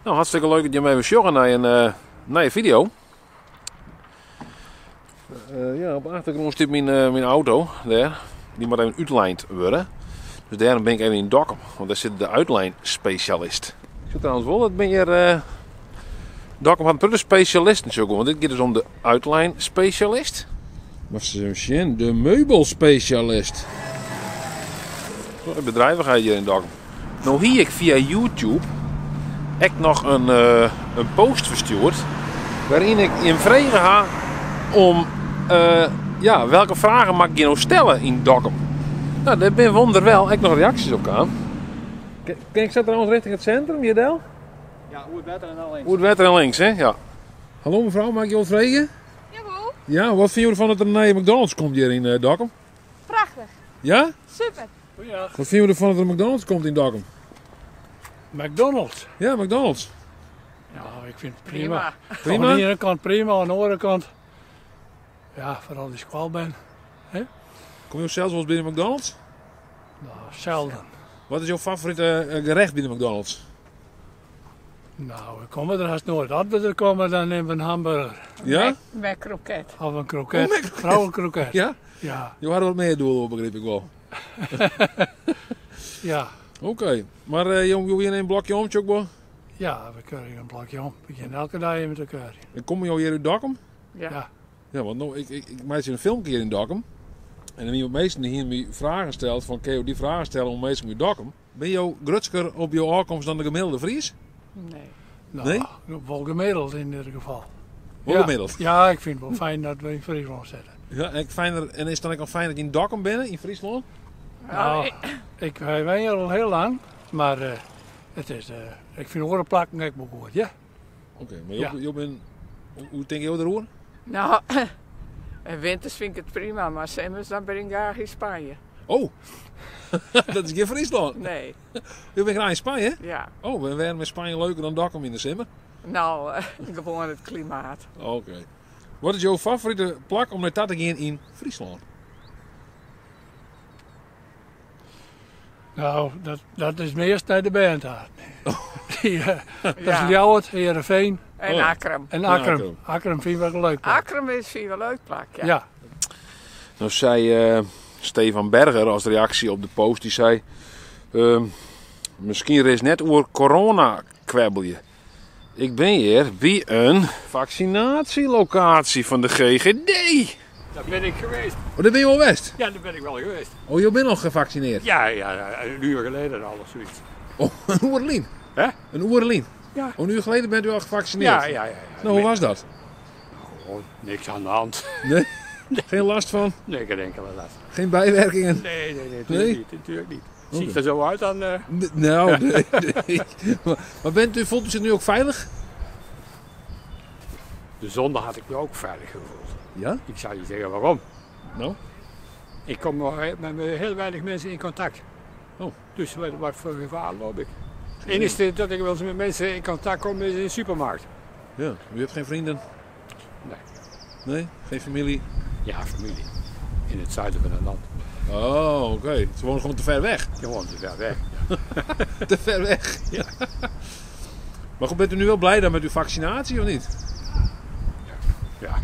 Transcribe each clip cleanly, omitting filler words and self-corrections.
Nou, hartstikke leuk dat jimme even sjogge nei in eh, nije video. Eh, ja, op de achtergrûn stiet myn, eh, myn auto dêr. Dy moat even útlijnd wurde. Dus dêrom bin ik even yn Dokkum, want dêr sit de útlijnspesjalist. Ik sjoch trouwens wol, dat bin hjir... eh, Dokkum hat in protte spesjalisten, sjoch ik wol, want dit giet dus om de útlijnspesjalist. Moatst ris even sjen, de meubelspesjalist. Bedrijvigheid hjir yn Dokkum. No hie ik fia YouTube ek noch in, eh, in post ferstjoerd wêryn ik jim frege ha om eh, ja, welke fragen moat ik hjir no stelle yn Dokkum? Nou, dêr binne wonderwel ek noch reaksjes op kaam. Kin ik sa trouwens richting it sintrum hjir del? Ja, oer it wetter en dan links. Oer it wetter en links, hè? Ja. Hallo mefrou, mei ik jo wat freegje? Jawol. Ja, wat fine jo derfan dat der in nije McDonald's komt hjir yn eh, Dokkum? Prachtich. Ja? Super. Goeiedag. Wat fine jo derfan dat der in McDonald's komt yn Dokkum? McDonald's? Ja, McDonald's. Ja, ik fyn it prima. Prima? Oan de iene kant prima, oan de oare kant, ja, foaral dy skoalbern. Hè? Komme jo sels wolris by de McDonald's? Nou, zelden. Wat is jo favorite eh, gerecht by de McDonald's? Nou, we komme der hast noait. As we der komme, dan nimme we in hamburger. Ja? Met kroket. Of in kroket. Oh, met Foaral in kroket. Ja? Ja. Jo hawwe wat mear doel op, begryp ik wol. Ja. Oké. Mar eh, jo, jo wiene in blokje om, sjoch ik wol? Ja, we kuierje in blokje om. We gean elke dei even te kuierjen. En komme jo hjir út Dokkum? Ja. Ja. Ja, want no, ik, ik, ik meitsje in filmke hjir yn Dokkum. En dan wiene wat minsken dy hiene my fragen steld fan, kinne jo dy fragen stelle oan minsken út Dokkum? Binne jo grutsker op jo ôfkomst dan de gemiddelde Fries? Nee. Nou, Nee? Wol gemiddeld yn ieder gefal. Wol Ja. gemiddeld? Ja, ik fyn it wol fijn dat we yn Fryslân sitte. Ja, en, fijner, en is it dan ek al fijn dat je yn Dokkum binne, yn Fryslân? Nou, ik wenje hjir al hiel lang, mar eh, it is, eh, ik fyn oare plakken ek wol goed, ja. Oké, mar jo, Ja. jo binne, hoe, hoe tinke jo deroer? Nou, in winters fyn ik it prima, mar simmers dan bin ik graach yn Spanje. Oh, dat is gjin Fryslân. Nee, Jo binne graach yn Spanje? ja. Oh, en wêrom is Spanje leuker dan Dokkum yn de simmer? Nou, gewoan it klimaat. Oké. Wat is jo favorite plak om nei ta te gean yn Fryslân? Nou, dat, dat is meast nei de bern ta. Die, eh, dat is Ja. Ljouwert, Heerenveen En Oh. Akkrum. en En Akkrum. Akkrum. Akkrum fyn ik wel in leuk plak. Akkrum is fyn ik in leuk plak, ja. Ja. Nou sei eh, Stefan Berger as reaksje op de post, dy sei... ehm, miskien ris net oer corona kwebbelje. Ik bin hjir by in faksinaasjelokaasje fan de GGD. Dêr bin ik geweest. Oh, dêr binne jo al west? Ja, dêr bin ik wol geweest. Oh, jo binne al gefaksinearre? Ja, ja, ja, in oere geleden al of sokyts. Oh, in oere lyn? Hè? In oere lyn? Ja. Oh, in uur geleden bent u al gevaccineerd? Ja, ja, ja. ja. Nou, hoe was dat? Oh, niks aan de hand. Nee? Geen last van? Nee, geen enkele last. Geen bijwerkingen? Nee, nee, nee, natuurlijk Nee? niet. Natuurlijk niet. Ziet het er zo uit dan? eh, Nou, nee, nee. Maar, maar bent u, voelt u zich nu ook veilig? De zondag had ik me ook veilig gevoeld. Ja? Ik zou je zeggen waarom. Nou? Ik kom maar met heel weinig mensen in contact. Oh. Dus wat, wat voor gevaar loop ik? Het enige dat ik wel eens met mensen in contact kom is in de supermarkt. Ja. U hebt geen vrienden? Nee. Nee? Geen familie? Ja, familie. In het zuiden van het land. Oh, oké. Ze wonen gewoon te ver weg. Die woont te ver weg. Te ver weg. Ja. Maar goed, bent u nu wel blij dan met uw vaccinatie of niet? Ja.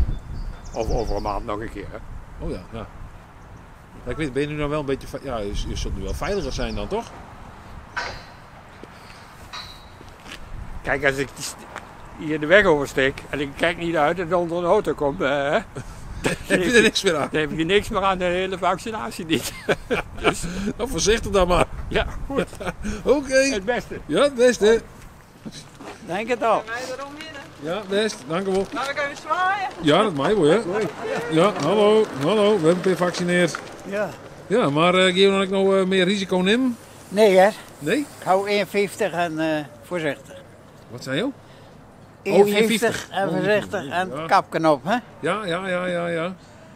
Of over een maand nog een keer. Hè? Oh ja, ja. Ja, ik weet, ben je nu nou wel een beetje... ve- Ja, je, je zult nu wel veiliger zijn dan, toch? Kijk, als ik hier de weg oversteek en ik kijk niet uit en onder een auto kom, eh, Heb je er niks meer aan? dan heb je niks meer aan de hele vaccinatie niet. Nou, voorzichtig dan maar. Ja, goed. Oké. Het beste. Ja, het beste. Denk het al. Wij eromheen. Ja, best. Dank u wel. Nou, ik even zwaaien. Ja, dat mag wel, hè? Ja, hallo, hallo. We hebben gevaccineerd. Ja. Ja, maar eh geef je dan ook nog meer risico nemen? Nee hè, Nee? ik hou 1,50 en eh, voorzichtig. Wat zei je? 1,50 1,50. en voorzichtig en Ja. kapknop hè. Ja, ja, ja, ja, ja.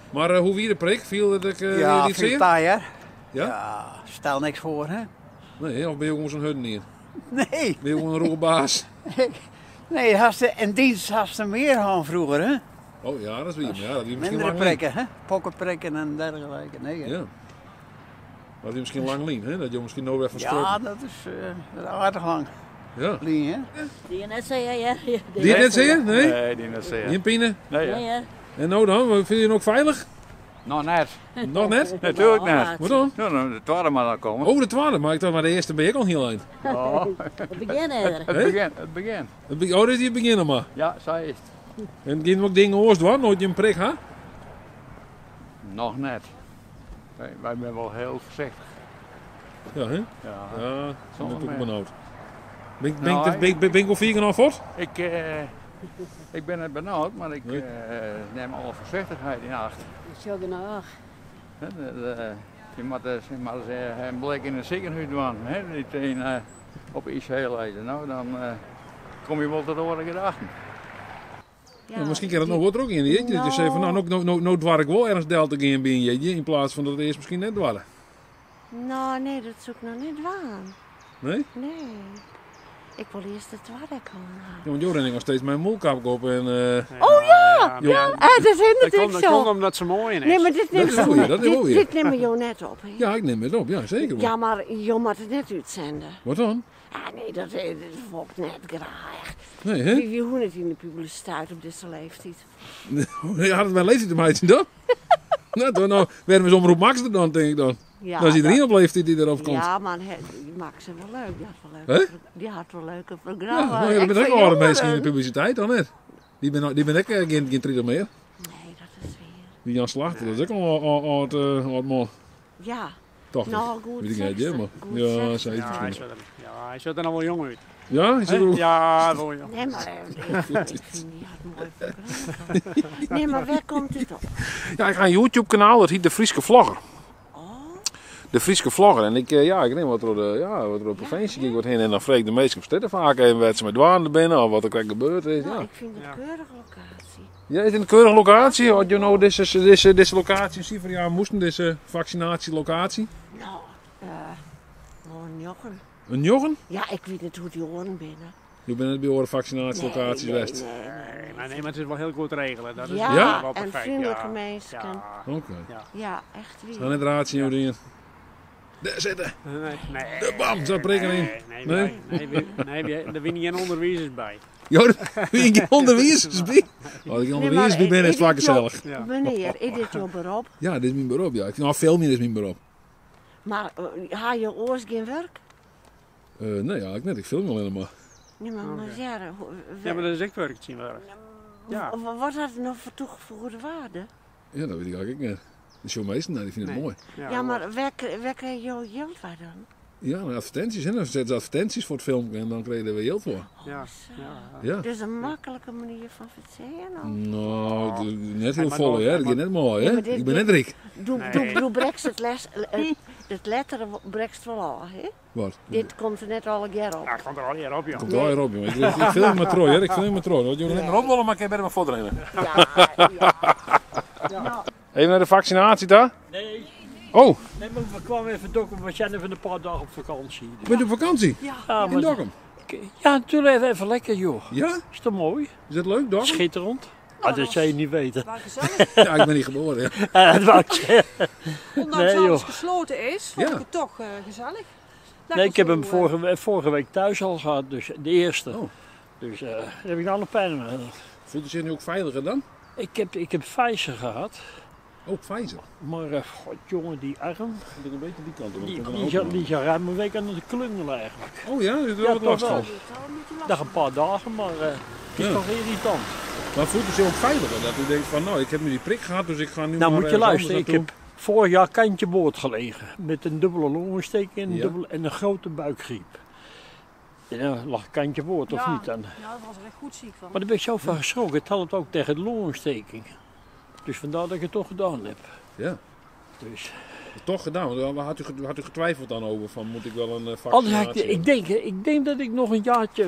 Maar eh, hoe wie de prik? Viel dat ik eh ja, niet veel zeer? taai hè. Ja? Ja, stel niks voor hè. Nee, of ben je gewoon zo'n hudden hier? Nee, Ben je gewoon een roege baas? nee, had ze, in dienst had ze meer gaan vroeger hè. Oh ja, dat is wie. Ja, dat wie misschien Mindere lang lien. prikken hè, pokkenprikken en dergelijke. Nee, hè. Ja. Dat is misschien lang lien, hè? Dat je misschien nooit weer van Ja, schrokken. dat is eh, aardig lang. Ja. Lien, hè? Die net sear, hear. Die net sear? Nee? Nee, die net sear. Gjin pine? Nee, Nee, hear. En no dan? Fine je it ook feilich? Noch net. Noch net? Natuerlik net. Wat dan? No, no, de twadde moat noch komme. Oh, de twadde. Mar ik tocht, mar de earste bin ik al hiel ein. Oh. It begjin is der. It begjin, it begjin. Oh, dit is it begjin noch mar. Ja, sa is it. En gean je ek dingen oars dwaan, no't je in prik ha? Noch net. Wy, wy binne wol hiel foarsichtich. Ja, hè? Ja. Ja, ik ben Zonder ook meer. benauwd. Ben ik, ben, Nou, ik, ben, ben, ben ik al vier keer al voort? Ik, ik ben net benauwd, mar ik Nee. nim alle foarsichtichheid yn acht. Sjoch genôch. Hè, dat, je moat je moat ris in blik yn it sikehûs dwaan, hè, dy't yn, op de IC lizze. No, dan komme je wol tot oare gedachten. Ja, miskien kin dat noch wol troch gean. Dat je sizze fan, no, no, no, no, no doar ik wol ergens del te gean by in jierdei, yn plaats fan dat it earst miskien net doarde. No, nee, dat soe ik noch net dwaan. Nee? Nee. Ik wol earst de twadde hân ha. Ja, want jo rinne noch steeds mei in mûlkapke op en, Oh ja! Jo- Ja, dat is Dat natuurlijk komt, dat zo. komt omdat ze moai is. Nee, maar dit Dat neemt is wel weer, dat is wel weer. dit nemen jo net op, hè? Ja, ik neem it op, ja, seker wol. Ja, mar jo moatte it net útsende. Wat dan? Ah, nee, dat wol ik net graach. Nee, hè? Wie hoecht net yn de publisiteit op dizze leeftiid? Ja, hat it mei leeftiid te meitsjen dan? No, dan, no, wêrom is Omroep Max der dan, tink ik dan? Ja, Dan is iedereen dat op leeftiid dy't derop komt. Ja, mar he, die Max is wol leuk. Die hat wol leuke Hè? die hat wol leuke Ja, programma's. no, ja, der binne Ek ek foar âlde minsken yn de jongeren. publisiteit dan net. Dy binne, dy binne ek gjin 30 mear. Nee, dat is wier. Dy Jan Slagter, dat is ek al âld, âld man. Ja. Tocht ik. No, goed Wit ik net, 60. ja, mar Goed ja, 60. sayts Ja, hy miskien. sjocht der, ja, hy sjocht der noch wol jong út. Ja, hy sjocht der wol- Ja, wol jong. Nee, mar ik fyn dy hat moai programma's. Nee, mar wêr komt dit op? Ja, ik ha in YouTube-kanaal, dat hjit De Fryske Vlogger. Oh. De Fryske Vlogger. En ik, ja, ik rin wat troch de, ja, wat troch de provinsje, ik wat hinne en dan freegje ik de minsken op strjitte faak even wêr't se mei dwaande binne of wat der krekt gebeurd is. No, Ja. ik fyn it in keurige lokaasje. Ja, is it in keurige lokaasje? As jo no dizze lokaasje in sifer jaan moasten, dizze faksinaasjelokaasje? No, wol in njoggen. In njoggen? Ja, ik wit net hoe't dy oaren binne. Jo binne net by oare faksinaasjelokaasjes Nee, west? nee, nee, Nee, maar, nee, mar it is wol hiel goed regele. Dat is Ja, Ja? wol en perfekt, freonlike ja. minsken. Ja. Oké. Ja. Ja, echt wier. Sa net raar tsjin jo dingen. Dêr sitte. Nee, nee. De bam, sa prikken yn. Nee, Nee? nee, nee, nee, nee, der wiene gjin ûnderwizers by. Jo, der wiene gjin ûnderwizers by? As der gjin ûnderwizers by binne, is it faak gesellich. Ja. Menear, is dit jo berop? Ja, dit is myn berop, ja. No, filmjen is myn berop. Mar ha jo oars gjin wurk? Nee, eigentlik net. Ik film allinne mar. Nee, mar Oké. mar hearre, hoe, Ja, mar dat is ek wurk tsjintwurdich. Ja. Wat hat it no foar toegevoegde waarde? Ja, dat wit ik eigentlik ek net. De sjogge minsken nei, dy fine it Nee. moai. Ja, mar wêr krije jo jild foar dan? Ja, no, advertinsjes, hè. Dan sette se advertinsjes foar it filmke en dan krije je der wer jild foar. Ja, Oh, sa. ja. Ja. Dus in maklike manier fan fertsjen? Of? No, net hiel Hy moat folle, wol- hear. hy Dat giet moat- net moai, Nee, hè. mar dit- Ik bin net ryk. Doe, Nee. doe, doe brekst it les, it lettere brekst wol ôf, hè? Wat? Dit komt der net allegear op. Ja, komt der allegear op, joh. Komt allegear op, jonge. Ik film mar troch, hear. Ik film mar troch. As jo der net mear op wolle, mar ik kin better mar fuortrinne. Ja, ja. No. Even nei de faksinaasje ta? Nee. Oh. Nee, mar we kwamen even Dokkum. We zijn even een paar dagen op vakantie. Bent u op vakantie? Ja. In maar Dokkum? Ja, natuurlijk even lekker, joh. Ja? Is toch mooi? Is dat leuk, Dokkum? Schitterend. Ah, dat zou je niet weten. Waar gezellig. Ja, ik ben hier geboren, ja. Ja, dat wou ik zeggen. Ondanks Nee, joh. alles gesloten is, vond Ja. ik het toch gezellig. Lekker Nee, ik heb zo, hem vorige week thuis al gehad, dus de eerste. Oh. Dus daar heb ik nou nog pijn aan. Voelt u zich nu ook veiliger dan? Ik heb Pfizer gehad. Oh, Pfizer? Maar god jongen, die arm. Moet ik een beetje die kant op, want Die ik kan er ook die is ruim een week aan het klungelen eigenlijk. Oh ja, u hebt er Ja, wel wat toch last wel. van. Dag een paar dagen, maar het is Ja. toch irritant. Maar voelt u zich ook veiliger? Dat u denkt van, nou, ik heb nu die prik gehad, dus ik ga nu Nou maar moet je ergens luisteren, anders ik heb vorig jaar kantje boord gelegen. Met een dubbele longontsteking en een, Ja. dubbele, en een grote buikgriep. En dan lag kantje boord, of Ja. niet dan? Ja, daar was ik echt goed ziek van. Maar daar ben ik zo van geschrokken. Het helpt ook tegen de longontsteking. Dus vandaar dat ik het toch gedaan heb. Ja. Dus. Toch gedaan, want waar had u getwijfeld dan over? Van, moet ik wel een Anders had vaccinatie ik, ik, denk, ik denk dat ik nog een jaartje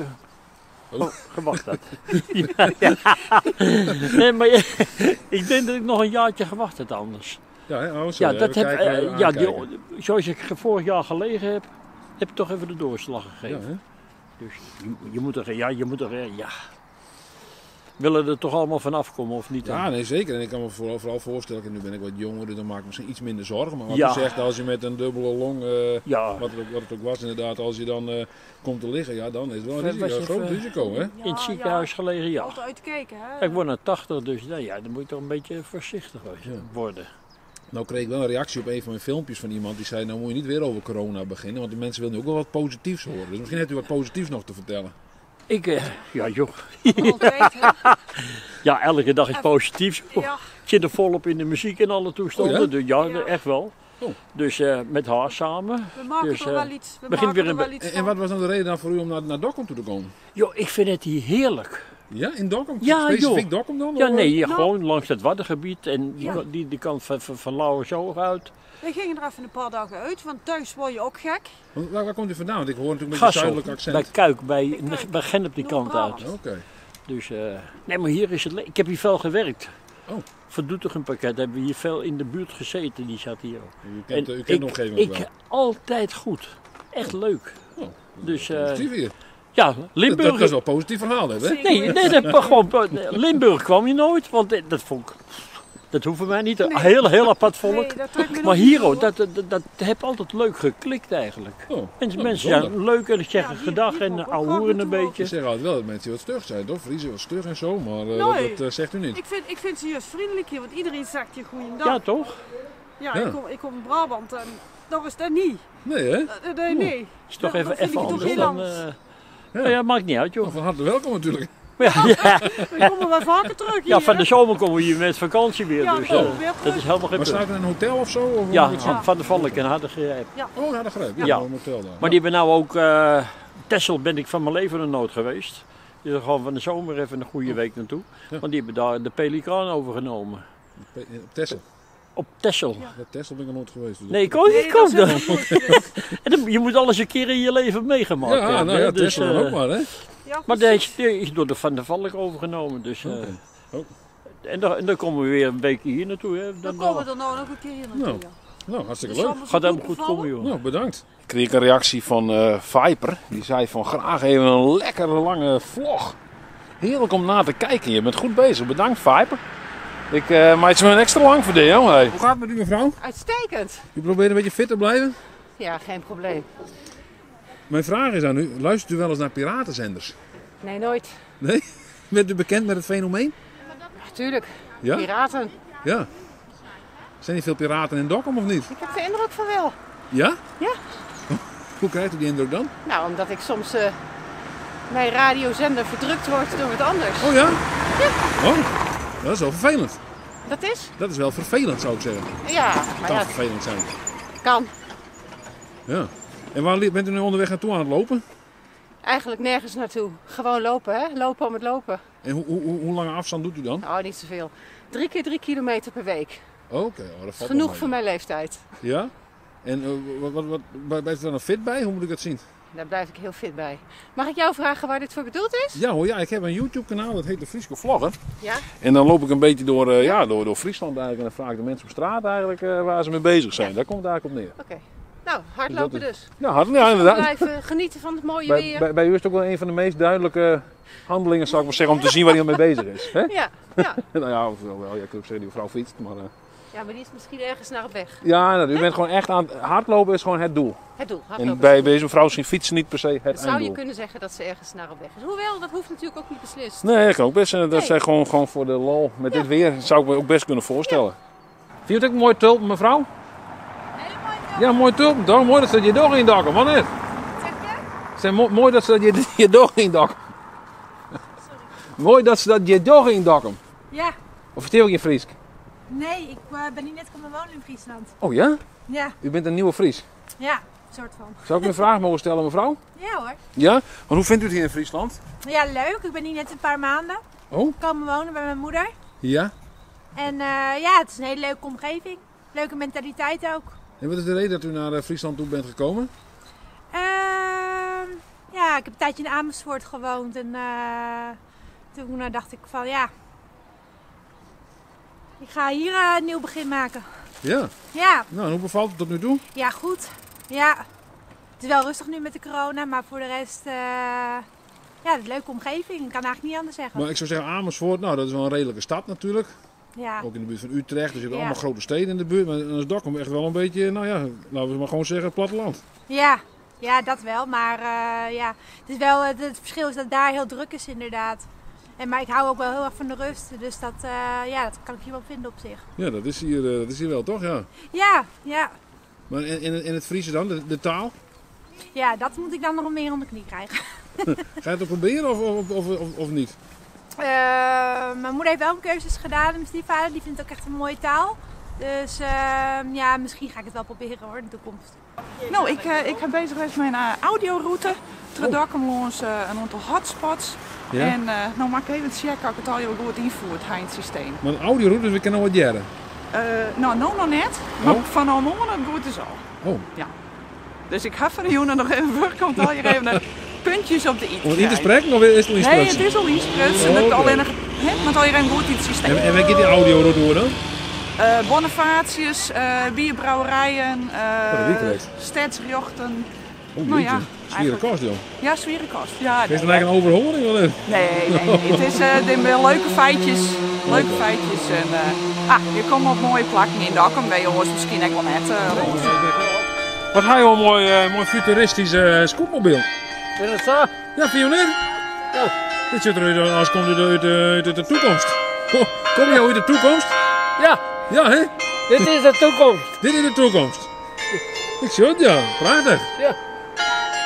Oh. oh, gewacht had. Ja, ja. Nee, maar ik denk dat ik nog een jaartje gewacht had anders. Ja, hè? Oh, sorry. Ja, dat Even heb, kijken, even ja, die, aankijken. zoals ik vorig jaar gelegen heb, heb ik toch even de doorslag gegeven. Ja, hè? Dus je, je moet er, ja, je moet er, ja. willen er toch allemaal van afkomen, of niet? Dan? Ja, nee, zeker. En ik kan me vooral voorstellen, en nu ben ik wat jonger, dus dan maak ik me misschien iets minder zorgen. Maar wat Ja. u zegt, als je met een dubbele long, Ja. wat het ook was inderdaad, als je dan komt te liggen, ja, dan is het wel een Was risico, je een groot even risico, hè? In het ziekenhuis gelegen, ja. Altijd uitkijken, hè? Ik word naar 80, dus nou ja, dan moet je toch een beetje voorzichtig worden. Nou kreeg ik wel een reactie op een van mijn filmpjes van iemand die zei, nou moet je niet weer over corona beginnen, want de mensen willen nu ook wel wat positiefs horen. Dus misschien hebt u wat positiefs nog te vertellen. Ik, ja joh. Altijd, hè? Ja, elke dag is positief. Ja. Ik zit er volop in de muziek en alle toestanden. Oh ja? Dus ja, echt wel. Oh. Dus met haar samen. We maken dus, er wel iets, we begint maken weer er een wel be- iets En wat was nou de reden dan voor u om naar Dokkum toe te komen? Joh, ik vind het hier heerlijk. Ja, in Dokkum? Ja, Specifiek joh. Dokkum dan? Ja, Of- nee, Nou. gewoon langs het Waddengebied en die, Ja. die kant van Lauwersoog uit. We gingen er even een paar dagen uit, want thuis word je ook gek. Want waar komt u vandaan? Want ik hoor natuurlijk een beetje Gassel, zuidelijk accent. bij Kuik, bij Gennep die kant uit. Oké. Dus, nee, maar hier is het ik heb hier veel gewerkt. Oh. Voor Doetinchem pakket hebben we hier veel in de buurt gezeten, die zat hier ook. U kent, En u kent de omgeving ook ik wel. altijd goed. Echt leuk. Oh, dus, positief hier. Ja, Limburg. Dat is wel een positief verhaal, hè? Nee, nee, dat was gewoon, Limburg kwam je nooit, want dat vond ik, dat hoeven wij niet. Een heel, heel apart volk. Nee, dat trekt me maar nog hier niet, ook, dat heb altijd leuk geklikt eigenlijk. Oh, mensen nou, mensen bijzonder. zijn leuk en zeggen gedag en ouwehoeren een beetje. Ze zeggen altijd wel dat mensen wat stug zijn, toch? Friesen wat stug en zo, maar Nee. dat zegt u niet. Ik vind ze juist vriendelijk hier, want iedereen zegt je goeiedag. Ja, toch? Ja, Ja. Ik kom in Brabant en dat is dat niet. Nee, hè? Nee, nee. Is toch Dat- even, dat vind even ik toch anders heel dan... anders. Nou ja, maakt niet uit, joh. Van harte welkom natuurlijk. Ja, ja. We komen wel vaker terug hier. Ja, van hè? de zomer komen we hier met vakantie weer. Ja, dus we komen weer dat terug. is helemaal geen Maar punt. staat er een hotel of zo? Of hoe Ja, moet ik het zien? van de Valk en Hardergrijp. Ja. Oh, Hardergrijp. Ja, Ja. een hotel daar. Maar die hebben nou ook... Texel ben ik van mijn leven nog nooit geweest. Dus er gewoon van de zomer even een goede week naartoe. Want die hebben daar de Pelikaan overgenomen. Op Texel? Op Texel. Ja, Texel ben ik nog nooit geweest. Dus Nee, ik ook niet. Ik ook niet. En dan, je moet alles een keer in je leven meegemaakt Ja, hebben. nou ja, hè. Dus, Texel dan ook maar, hè? Ja, maar die is door de Van der Valk overgenomen. Dus, Oh. en dan komen we weer een weekje hier naartoe. Hè. Dan komen we er nou nog een keer hier naartoe. Nou, ja. nou, hartstikke Dus leuk. allemaal zo Gaat helemaal goed goed komen, joh. Nou, bedankt. Ik kreeg een reactie van Viper. Die zei van graag even een lekkere lange vlog. Heerlijk om na te kijken. Je bent goed bezig. Bedankt Viper. Ik maar het is me een extra lang voor dit, joh. Hey. Hoe gaat het met u, mevrouw? Uitstekend. U probeert een beetje fit te blijven? Ja, geen probleem. Mijn vraag is aan u, luistert u wel eens naar piratenzenders? Nee, nooit. Nee? Bent u bekend met het fenomeen? Natuurlijk. Ja? Piraten. Ja. Zijn er veel piraten in Dokkum of niet? Ik heb de indruk van wel. Ja? Ja. Hoe krijgt u die indruk dan? Nou, omdat ik soms mijn radiozender verdrukt wordt door wat anders. Oh ja? Ja. Oh, dat is wel vervelend. Dat is? Dat is wel vervelend, zou ik zeggen. Ja, maar Kan ja, vervelend zijn. kan. Ja. En waar bent u nu onderweg naartoe aan het lopen? Eigenlijk nergens naartoe. Gewoon lopen, hè? Lopen om het lopen. En hoe lange afstand doet u dan? Oh, niet zoveel. 3 keer 3 kilometer per week. Oké, oh, dat valt wel Genoeg mee. voor mijn leeftijd. Ja? En blijft u daar nog fit bij? Hoe moet ik dat zien? Daar blijf ik heel fit bij. Mag ik jou vragen waar dit voor bedoeld is? Ja hoor, ja, ik heb een YouTube kanaal, dat heet de Frieske Vlogger. Ja? En dan loop ik een beetje door Friesland eigenlijk en dan vraag ik de mensen op straat eigenlijk waar ze mee bezig zijn. Daar komt het eigenlijk op neer. Oké. Nou, hardlopen Dus dat dus. Ja, hard, ja inderdaad. Blijven genieten van het mooie weer. Bij u is het ook wel een van de meest duidelijke handelingen, zou ik maar zeggen, om te zien waar iemand mee bezig is. Hè? Ja, ja. Nou ja, of wel, ja, ik kan ook zeggen die mevrouw fietst, maar... Ja, maar die is misschien ergens naar op weg. ja, nou, u bent gewoon echt aan het hardlopen is gewoon het doel. Het doel, hardlopen En is bij het doel. deze mevrouw zien fietsen niet per se het Dan zou je einddoel. kunnen zeggen dat ze ergens naar op weg is. Hoewel, dat hoeft natuurlijk ook niet beslist. Nee, dat kan ook best. zijn. Dat Nee. zijn gewoon voor de lol. Met dit weer zou ik me ook best kunnen voorstellen. Vind je het ook een mooi tulp, mevrouw? Hele mooie tulp. Ja, mooi tulp. Toch? Mooi dat ze dat je door in dakken, man. Zeg je? Zijn mooi dat ze dat je door in dakken. Mooi dat ze dat je door in dakken. Ja, Of vertel ik in Fries? nee, ik ben hier net komen wonen in Friesland. Oh ja? Ja, U bent een nieuwe Fries. ja, soort van. Zou ik u een vraag mogen stellen, mevrouw? Ja hoor. Ja? Want hoe vindt u het hier in Friesland? Ja, leuk. Ik ben hier net een paar maanden. Oh? Komen wonen bij mijn moeder. Ja. En ja, het is een hele leuke omgeving. Leuke mentaliteit ook. En wat is de reden dat u naar Friesland toe bent gekomen? Ja, ik heb een tijdje in Amersfoort gewoond. En toen dacht ik van ja, ik ga hier een nieuw begin maken. Ja. Ja. Nou, en hoe bevalt het tot nu toe? Ja, goed. Ja. Het is wel rustig nu met de corona, maar voor de rest ja, een leuke omgeving. Ik kan eigenlijk niet anders zeggen. Maar ik zou zeggen Amersfoort, nou dat is wel een redelijke stad natuurlijk. Ja. Ook in de buurt van Utrecht, dus je hebt Ja. allemaal grote steden in de buurt. Maar dan is Dokkum echt wel een beetje, nou ja, laten we maar gewoon zeggen, het platteland. Ja, ja, dat wel. Maar ja, het, is wel, het verschil is dat het daar heel druk is inderdaad. En, maar ik hou ook wel heel erg van de rust. Dus dat, ja, dat kan ik hier wel vinden op zich. Ja, dat is hier wel toch, ja. Ja, ja. Maar in het Friese dan, de taal? Ja, dat moet ik dan nog meer onder de knie krijgen. Ga je het ook proberen of niet? Mijn moeder heeft wel een keuzes gedaan. Mijn stiefvader die vindt het ook echt een mooie taal. Dus ja, misschien ga ik het wel proberen hoor in de toekomst. Nou, ik ben bezig geweest met mijn audioroute. Terug Dokkum langs een aantal hotspots. Ja. En nou maak ik even checken of ik het al heel goed invoert, in het systeem. Maar een audioroute, dus we kennen wat jaren. Nou, nou nog net, maar Oh. van al morgen het goed is al. Oh. Ja. Dus ik ga van de jongen nog even voor, komt al hier even de puntjes op de i te Om het in te krijgen. spreken of is het al Nee, insprutsen? het is al insprutsen. Oh, Het oké. alleen nog, hè, want al hier een goed in het systeem. En waar gaat die audioroute door dan? Bonifatius, bierbrouwerijen, Oh, dat weet ik reeds. stadsjochten. Oh, Nou ja, jeetje. Zwieren eigenlijk. kost, joh. Ja, zwieren kost. Ja, Is het eigenlijk een overhongering of niet? Nee, nee, nee. Het is dit zijn leuke feitjes. Leuke Oké. feitjes. En, je komt op mooie plakken in Dokkum bij jongens misschien ook wel net. Wat ga je wel een mooi futuristisch scootmobiel. Is dat zo? Ja, vind je niet? Ja. Dit zit eruit als komt het uit de toekomst. Kom je uit de toekomst? Ja. Ja, hè? Dit is de toekomst. Dit is de toekomst. Ik zie het, ja. Prachtig. Ja.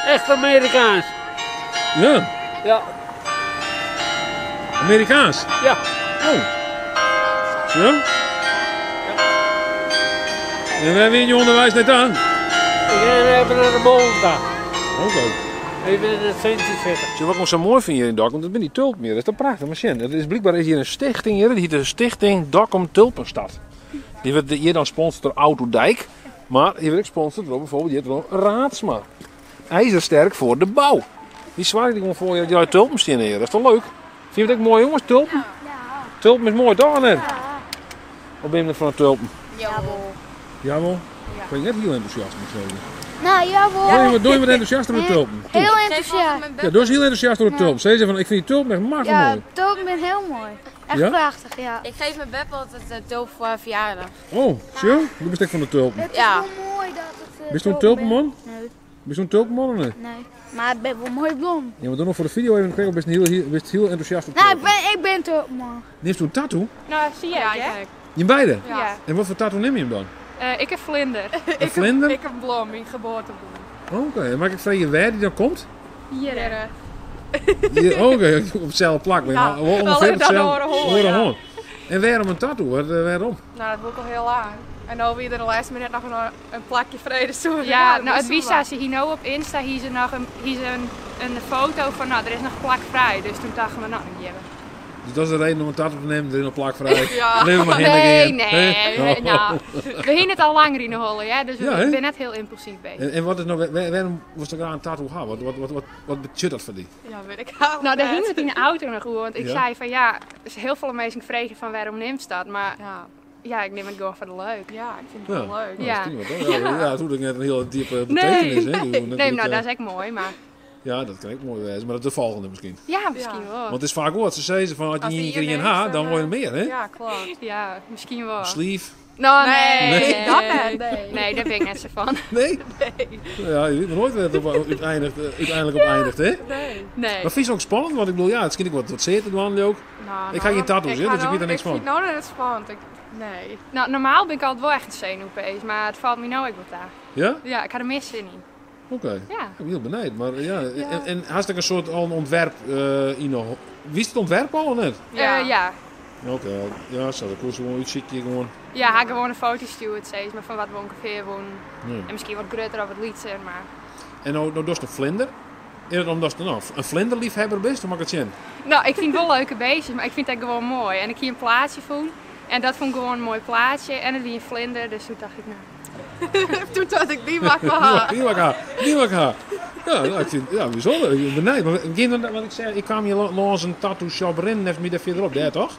Echt Amerikaans. Ja. Ja. Amerikaans? Ja. Oh. Zo? En waar win je onderwijs net aan? Ik ga even naar de Bolta. Oké. Even in het centje zitten. Zie je wat ik nog zo mooi vind hier in Dokkum? Dat ben die tulp meer. Dat is toch prachtig. Maar zien, het is, blijkbaar is hier een stichting hier. Die heet de Stichting Dokkum Tulpenstad. Die wordt hier dan gesponsord door Autodijk. Maar hier wordt ook gesponsord door bijvoorbeeld hier door Raadsma. IJzersterk voor de bouw. Die zwaai die gewoon voor je die tulpen staan hier. Dat is toch leuk? Vind je het ook mooi jongens, tulpen? Ja. Tulpen is mooi toch net? Of ben je van de tulpen? Jawel. Jawel? Ik ben net heel enthousiast moet ik zeggen. Nou, jawel. Doe je wat, doe je wat enthousiast over de tulpen? Toe. Heel enthousiast. Ja, doe eens heel enthousiast over de tulpen. Ze zei van, ik vind die tulpen echt machtig Ja, mooi. tulpen ben heel mooi. Echt Ja? prachtig, ja. Ik geef mijn beb altijd de tulp voor haar verjaardag. Oh, zo? Du bist echt van de tulpen. Het is Ja. wel mooi dat het... Bist du een tulpen tulpenman? Nee. Bist du een tulpenman of niet? Nee, maar ik ben wel mooi blond. Ja, maar doe nog voor de video even, kijk, bist heel, heel, bist heel enthousiast op Nou, tulpen. ik ben tulpenman. Neemt u een tattoo? Nou, zie je het, hè? Je beide? Ja. En wat voor tattoo neem je hem dan? Ik heb vlinder. Een vlinder? Ik heb blom, mijn geboorteblom. Oké, en mag ik vragen waar die dan komt? Hier. Hier, Oké, op hetzelfde plak. maar Ja, wel ongeveer wel in dat hetzelfde. oren hoorn, Oren ja. hoorn. En waarom een tattoo? Waarom? Nou, dat wil ik al heel lang. En nou weer de laatste minuut nog een plakje vrede zoeken. Ja, nou, het Wisa ze hier nou op Insta, hier is er nog een foto van, nou, er is nog plak vrij. Dus toen dachten we, nou, die hebben we. Dus dat is de reden om een tattoo te nemen, er is nog plak vrij. Ja. Neem maar Nee, heen. nee, Hè? nou, we hingen het al langer in de holle, ja, dus Ja, hè? ik ben net heel impulsief bezig. En wat is nou, waarom was er graag een tattoo gaan? Wat betekent dat voor die? Ja, weet ik Nou, daar hing het in de auto nog hoe, want ik Ja. zei van ja, er is heel veel mensen vregen van waarom neemt dat, maar ja. ik neem het gewoon voor de leuk. Ja, ik vind Ja, nou, Ja. Dat is prima, toch? Ja, ja, het hoeft ook net een hele diepe betekenis. Nee, hè? nee. Ik bedoel, net nee niet, nou dat is echt mooi, maar Ja, dat kan ik mooi wijzen, maar dat is de volgende misschien. ja, misschien wel. Want het is vaak wat ze zeggen van als je Als niet die een keer hier in haar, neemt, dan word je meer, hè? Ja, klopt. Ja, misschien wel. Sleeve. Nou, nee. Nee. Dat net, nee. Nee, daar ben ik net zo van. Nee? Nee. Ja, je weet maar nooit waar het uiteindelijk op eindigt, hè? Nee. Nee. Maar vind je het ook spannend? Want ik bedoel, ja, het is ook wat zeer te doen ook. Nou, ik ga geen tattoos, hè, dus ik weet er niks Ik van. vind nou dat het spannend. Ik, nee. Nou, normaal ben ik altijd wel echt een zenuwpees, maar het valt me nou ook wat aan. Ja? Ja, ik had er meer zin in. Oké. Ja. Ik ben heel benieuwd. Maar ja, en hartstikke een soort al een ontwerp in de Wie is het ontwerp al of net? Ja. Ja. Oké, ja, zo, dat kost gewoon uitziekje gewoon. Ja, ga ik gewoon een foto sturen, steeds, maar van wat we ongeveer wonen. Ja. En misschien wat groter of wat lietser, maar... En nou, nou dat is een vlinder. Is het omdat je nou, een vlinderliefhebber bent, dan mag ik het zien. Nou, ik vind het wel leuke beestjes, maar ik vind het gewoon mooi. En ik hier een plaatje vond. En dat vond ik gewoon een mooi plaatje. En het wie een vlinder, dus toen dacht ik, nou... toen dacht ik, die mag wel Ja, die mag haar. Die mag haar. Ja, nou, ik vind, ja, bijzonder. Ik ben benieuwd. Maar geen want ik zei, ik kwam hier langs een tattoo shop in, even meer daar verderop, daar toch?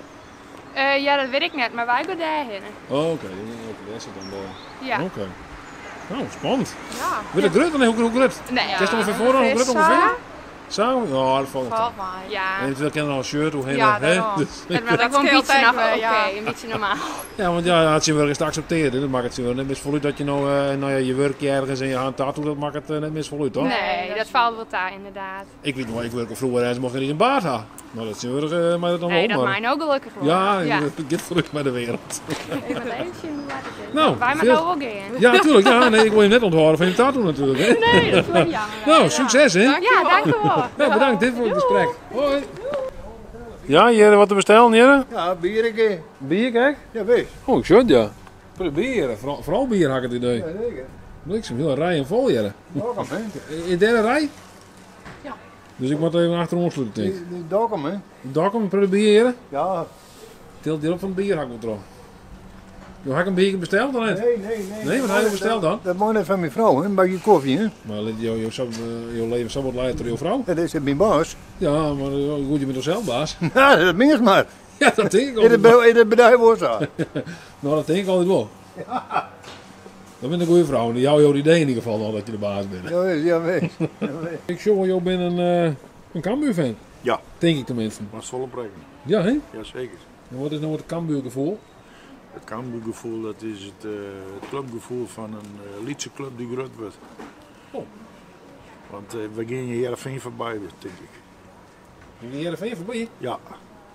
Ja, dat weet ik net, maar wij gaan daarheen. Oh, oké. Oké, daar zit dan de... Ja. Oké. Nou, spannend. Ja. Wil ik grut? Nee, hoe grut? Nee. Is het ongeveer voor, hoe grut ongeveer? Zo? Ja, dat valt Valt mei. Ja. En eventueel kan er nog een shirt omheen. Ja, hè? daarom. Dus- En maar dat Ook wel een scheelt beetje ook nog weer, oké, ja. een beetje normaal. Ja, want ja, als je werk is te accepteren, dat maakt het zo net misvoluut dat je nou, nou ja, je werk je ergens en je hand tattoo, dat maakt het net misvoluut, toch? Nee, dat valt wel daar inderdaad. Ik weet nog wel, ik werk vroeger eens mocht ik niet een baard hebben. Nou, dat is werk, maar dat dan Nee, wel, dat maar- mijn ook gelukkig wel. Ja, ja. het gaat vooruit met de wereld. Ik moet even zien hoe laat het is. Nou, Wij maar veel- nou ook in. Ja, natuurlijk. Ja, nee, ik wil je net onthouden van je tattoo natuurlijk. Hè? Nee, dat is wel jammer. Nou, succes hè. Ja, dank u wel. Ja, bedankt dit voor het gesprek. Hoi. Ja, Jere, wat te bestellen, Jere? Ja, bier ik. Bier, kijk. Ja, wees. Oh, ik zit, ja. Bier, vooral bier had ik het idee. Ja, zeker. Bliksem, heel rij en vol, Jere. Dokkum, hè? In de derde rij? Ja. Dus ik moet even achterom sluiten, denk ik. Die Dokkum, hè? Dokkum, probeer bier, Ja. Tilt die op van het bier, had ik wel Jo, had ik een biertje besteld dan net? Nee, nee, nee. Nee, wat heb je besteld dan? Dat moet net van mijn vrouw, hè? Een bakje koffie, hè? Maar jouw leven zo wordt leiden door jouw vrouw? Dat is mijn baas. Ja, maar goed, je bent toch zelf baas? Ja, dat minst maar. Ja, dat denk ik In het, altijd in het bedrijf wordt zo. Nou, dat denk ik altijd wel. Dat bent een goede vrouw. En die jou jouw idee in ieder geval al dat je de baas bent. Ja, wees, ja, wees. Ik jongen, jou bent een Cambuur-fan. Ja. Denk ik tenminste. Maar volop rekenen. Ja, hè? Jazeker. En wat is nou het Cambuur-gevoel? Het Cambuurgevoel, dat is het clubgevoel van een Lietse club die groot wordt. Oh. Want we gaan hier Heerenveen voorbij, denk ik. Je gaat Heerenveen voorbij? Ja.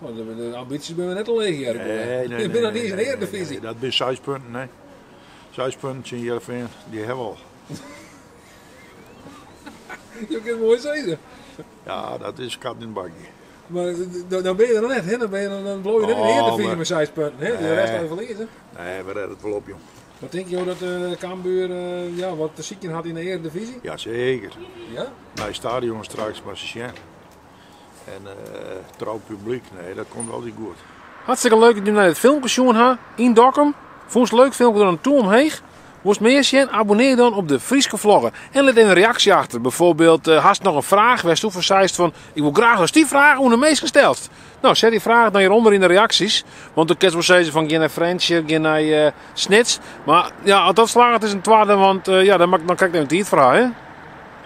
Oh, de ambities ben we net al leeg hier. Nee, nee, Ik ben nog nee, niet eens in de nee, Eredivisie. nee, dat zijn 6 punten, hè. 6 punten in Heerenveen, die hebben we al. Je kunt het mooi zeggen. Ja, dat is kat in het bakje. Maar dan ben je er nog net, hè? Dan, ben je, dan blow je net in de Oh, Eredivisie maar- met 6 punten. Hè? De rest Nee. al verliezen. Nee, we redden het wel op, jong. Wat denk je dat Cambuur ja, wat te zieken had in de Eredivisie? Jazeker. Ja? Naar het stadion straks, maar ze zijn. En trouw publiek, nee, dat komt altijd goed. Hartstikke leuk dat je naar het filmpje gezien hebt in Dokkum. Vond je het leuk filmpje dan een toe omheen? Woest meer zien? Abonneer dan op de Frieske Vlogger. En laat even een reactie achter. Bijvoorbeeld, hast nog een vraag? Waar je van van, ik wil graag eens die vraag hoe de meest gesteld. Nou, zet die vraag dan hieronder in de reacties. Want dan kun je wel zeggen van, geen naar Frensje, geen naar Snits. Maar ja, als dat slaagt is een tweede, want ja, dan krijg ik even het vraag, hè?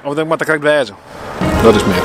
Of dan, maar dan krijg ik wijzen. Dat is meer.